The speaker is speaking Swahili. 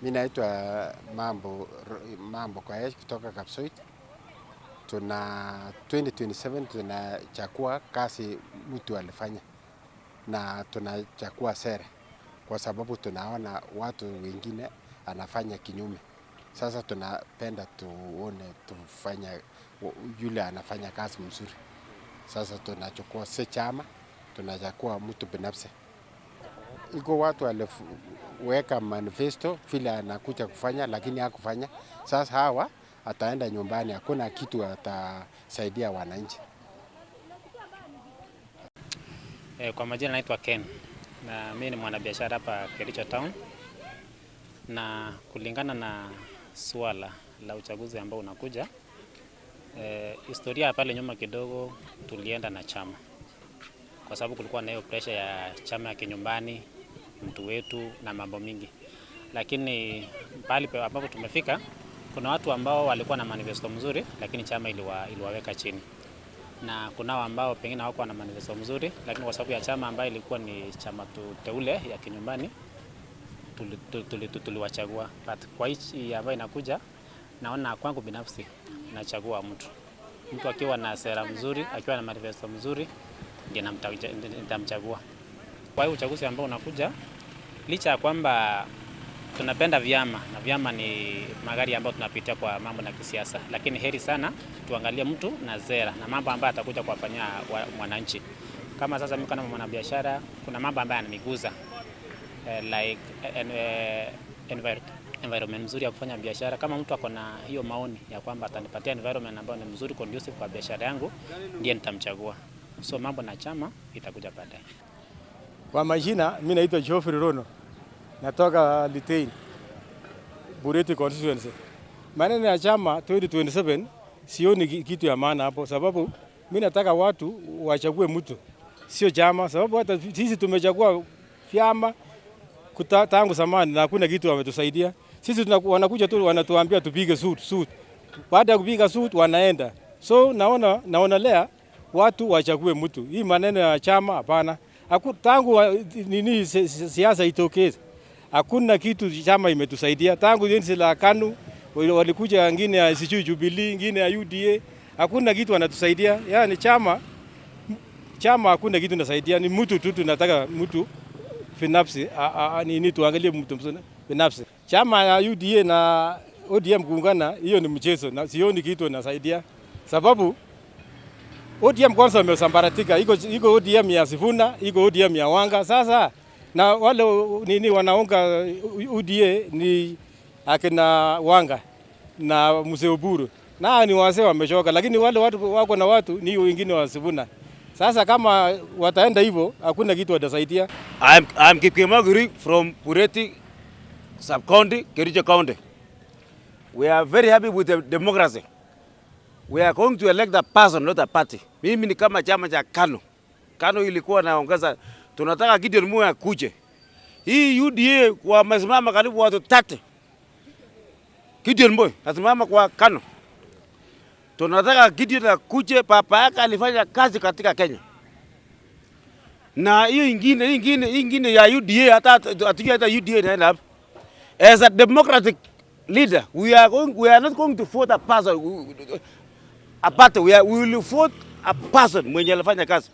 Mi naitwa Mambo Koech kutoka Kapsoit. Tuna 2027 tunachagua kazi mtu alifanya na tunachagua sera, kwa sababu tunaona watu wengine anafanya kinyume. Sasa tunapenda tuone tufanya yule anafanya kazi mzuri. Sasa tunachukua si chama, tunachagua mtu binafsi. Iko watu waliweka manifesto vile anakuja kufanya, lakini hakufanya. Sasa hawa ataenda nyumbani, hakuna kitu atasaidia wananchi. Kwa majina naitwa Ken na mimi ni mwanabiashara hapa Kericho Town, na kulingana na suala la uchaguzi ambao unakuja, historia pale nyuma kidogo tulienda na chama kwa sababu kulikuwa na hiyo pressure ya chama ya kinyumbani, mtu wetu na mambo mingi, lakini pale ambapo tumefika, kuna watu ambao walikuwa na manifesto mzuri, lakini chama iliwaweka chini na kunao ambao pengine hawakuwa na manifesto mzuri, lakini kwa sababu ya chama ambayo ilikuwa ni chama teule ya kinyumbani tuliwachagua. But kwa hichi ambayo inakuja, naona kwangu binafsi nachagua mtu akiwa na sera mzuri, akiwa na manifesto mzuri ndiye nitamchagua. Kwa hiyo uchaguzi ambao unakuja, licha ya kwamba tunapenda vyama na vyama ni magari ambayo tunapitia kwa mambo na kisiasa, lakini heri sana tuangalie mtu na sera na mambo ambayo atakuja kuwafanyia mwananchi. Kama sasa mimi kama mwanabiashara, kuna mambo ambayo yananigusa like environment mzuri ya kufanya biashara. Kama mtu ako na hiyo maoni ya kwamba atanipatia environment ambayo ni mzuri conducive kwa biashara yangu, ndiye nitamchagua. So mambo na chama itakuja baadaye. Kwa majina, mimi naitwa Geoffrey Rono, natoka Litein, Bureti constituency. Maneno ya chama 2027 sioni kitu ya maana hapo, sababu mimi nataka watu wachague mtu, sio chama, sababu hata sisi tumechagua vyama tangu zamani na hakuna kitu wametusaidia. Sisi wanakuja tu wanatuambia tupige suit suit, baada ya kupiga suit wanaenda. So naonelea watu wachague mtu. Hii maneno ya chama hapana. Tangu nini siasa itokee, hakuna kitu chama imetusaidia. Tangu enzi la KANU walikuja wengine ya sijui Jubilee, ingine ya UDA, hakuna kitu wanatusaidia. Yaani chama hakuna kitu nasaidia, ni mtu tu, tunataka mtu binafsi, nini tuangalie mtu binafsi. Chama ya UDA na ODM kuungana, hiyo ni mchezo na sioni kitu inasaidia, sababu ODM kwanza wamesambaratika. Iko ODM ya Sifuna, iko ODM ya Wanga. Sasa na wale nini wanaunga UDA ni akina Wanga na Mzee Oburu, na ni wazee wamechoka, lakini wale watu wako na watu ni wengine wa Sifuna. Sasa kama wataenda hivyo, hakuna kitu watasaidia. I'm Kipkemaguri from Bureti sub-county, Kericho County. We are very happy with the democracy. We are going to elect a person, not a party. Mimi ni kama chama cha KANU. KANU ilikuwa naongeza, tunataka Gideon Moi akuje. Hii UDA wamesimama karibu watu 30. Gideon Moi asimama kwa KANU. Tunataka Gideon akuje, papa yake alifanya kazi katika Kenya. Na hiyo ingine ya UDA, hata hatujui hata UDA inaenda wapi. As a democratic leader, we are not going to vote a person, a party. We will vote a person mwenye alifanya kazi.